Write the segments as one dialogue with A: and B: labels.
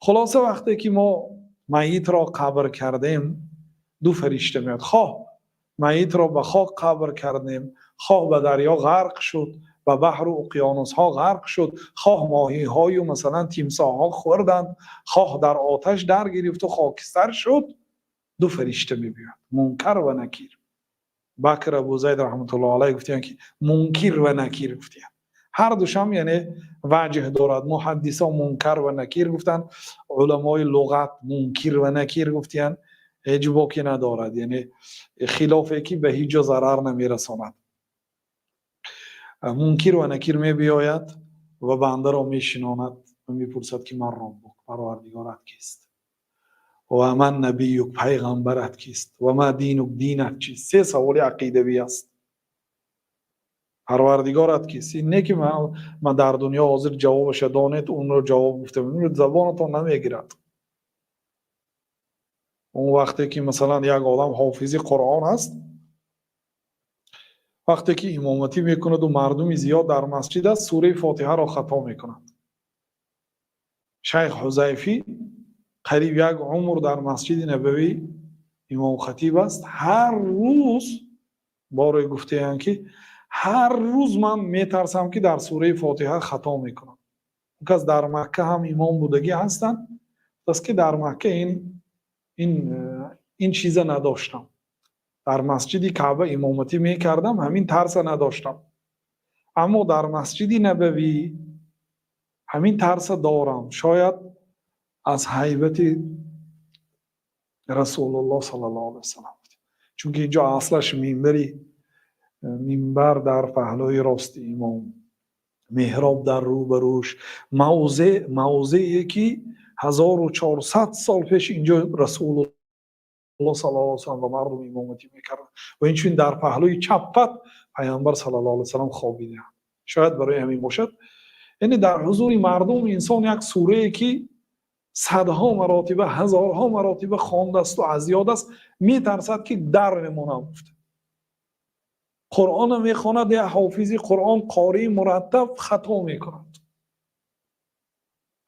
A: Хулоса, вақте ки мо майитро қабр кардем, ду фаришта меояд. Хоҳ майитро ба хок қабр кардем, хоҳ ба дарё ғарқ шуд, ба баҳру уқёнусҳо ғарқ шуд, хоҳ моҳиҳою масалан тимсоҳҳо хӯрданд, хоҳ дар оташ даргирифту хокистар шуд, ду фаришта мебиёяд: Мункар ва Накир. Бакр Абу Зайд раҳматуллоҳ алайҳ гуфтаанд, ки Мункир ва Накир гуфтаанд, ҳар душам яъне ваҷҳ дорад. Муҳаддисо Мункар ва Накир гуфтанд, уламои луғат Мункир ва Накир гуфтаанд. Ҳеҷ боке надорад, яъне хилофе ки ба ҳеҷ ҷо зарар намерасонад. Мункир ва Накир мебиёяд ва бандаро мешинонад ва мепурсад, ки من ربك, парвардигорат кист? ومن نبيك, пайғамбарат кист? وما دينك, динат чист? Се саволи ақидавӣ аст. Парвардигорат кист? Ин не ки ман дар дунё ҳозир ҷавобаша донед, онро ҷавоб гуфта забонатон намегирад. Он вақте ки масалан як одам ҳофизи Қуръон аст, вақте ки имоматӣ мекунаду мардуми зиёд дар масҷид аст, сураи Фотиҳаро хато мекунад. Шайх Ҳузайфӣ қариб як умр дар Масҷиди Набавӣ имомхатиб аст. Ҳар рӯз боре гуфтаянд, ки ҳар рӯз ман метарсам, ки дар сураи Фотиҳа хато мекунам. Он кас дар Макка ҳам имом будагӣ ҳастанд. Аст ки дар Макка ин чиза надоштам, дар Масҷиди Каъба имоматӣ мекардам, ҳамин тарса надоштам, аммо дар Масҷиди Набавӣ ҳамин тарса дорам, шояд аз ҳайбати Расулуллоҳ саллаллоҳу алайҳи васаллам, чунки инҷо аслаш минбар дар паҳлӯи рости имом, меҳроб дар рӯбарӯш, мавзеъе ки 1400 сол пеш инҷо Расулуллоҳ саллаллоҳу алайҳи васаллам ба мардум имоматӣ мекарданд ва инчунин дар паҳлӯи чаппат Пайғамбар саллаллоҳу алайҳи васаллам хобидаанд. Шояд барои ҳамин бошад. Яъне дар ҳузури мардум инсон як сурае, ки садҳо маротиба, ҳазорҳо маротиба хондасту аз ёд аст, метарсад, ки дар мемонам гуфта. Қуръонро мехонад, як ҳофизи Қуръон, қории мураттаб хато мекунад.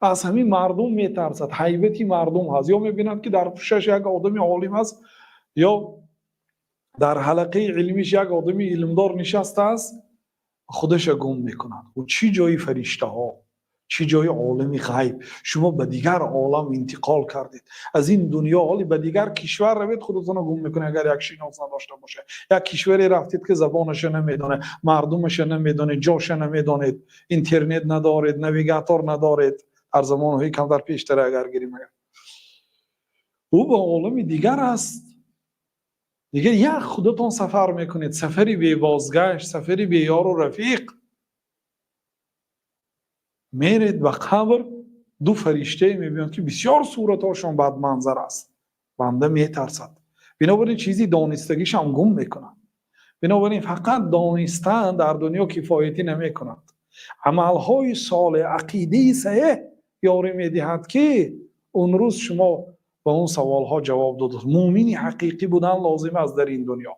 A: Аз ҳамин мардум метарсад, ҳайбати мардум ҳаст. Ё мебинад, ки дар пушташ як одами олим аст, ё дар ҳалақаи илмиш як одами илмдор нишастааст, худаша гум мекунад. Ӯ чӣ ҷои фариштаҳо, чӣ ҷои олами ғайб? Шумо ба дигар олам интиқол кардед аз ин дунё. Ҳоли ба дигар кишвар равед, худатонро гум мекунед, агар як шинос надошта бошед. Як кишваре рафтед, ки забонаша намедонед, мардумаша намедонед, ҷоша намедонед, интернет надоред, навигатор надоред. Дар замонҳои камтар пештара агар гирем, агар ӯ ба олами дигар аст, дигар як худатон сафар мекунед, сафари бебозгашт, сафари беёру рафиқ. Меред ба қабр, ду фариштае мебинад, ки бисёр суратҳошон бадманзар аст. Банда метарсад, бинобар ин чизи донистагишам гум мекунад. Бинобар ин фақат донистан дар дунё кифоятӣ намекунад. Амалҳои солеҳ, ақидаи саҳеҳ ёрӣ медиҳад, ки он рӯз шумо ба он саволҳо ҷавоб дод. Муъмини ҳақиқӣ будан лозим аст дар ин дунё.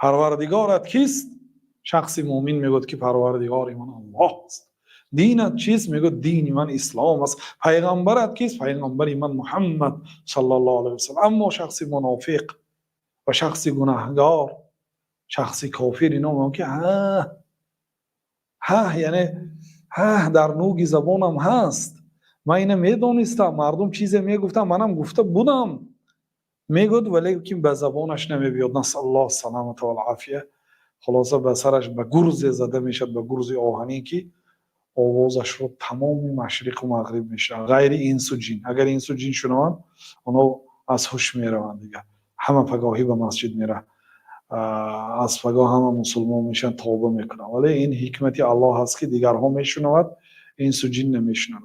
A: Парвардигорат кист? Шахси муъмин мегӯяд, ки парвардигори ман Аллоҳ аст. Динат чист? Мегӯяд: дини ман ислом аст. Пайғамбарат кист? Пайғамбари ман Муҳаммад саллаллоҳу алайҳи васаллам. Аммо шахси мунофиқ ва шахси гунаҳгор, шахси кофир, ино мегӯянд, ки ҳа ҳа, яъне ҳа, дар нӯги забонам ҳаст, ман ина медонистам, мардум чизе мегуфтам, манам гуфта будам, мегӯяд, валекин ба забонаш намебиёд. نسأل الله السلامة والعافية. Хулоса, ба сараш ба гурзе зада мешавад, ба гурзи оҳанин, ки овозашро тамоми машриқу мағриб мешавад, ғайри инсу ҷин. Агар инсу ҷин шунаванд, онҳо аз ҳуш мераванд. Дигар ҳама пагоҳӣ ба масҷид мераванд, аз пагоҳ ҳама мусулмон мешаванд, тавба мекунанд. Вале ин ҳикмати Аллоҳ аст, ки дигарҳо мешунавад, инсу ҷин намешунавад.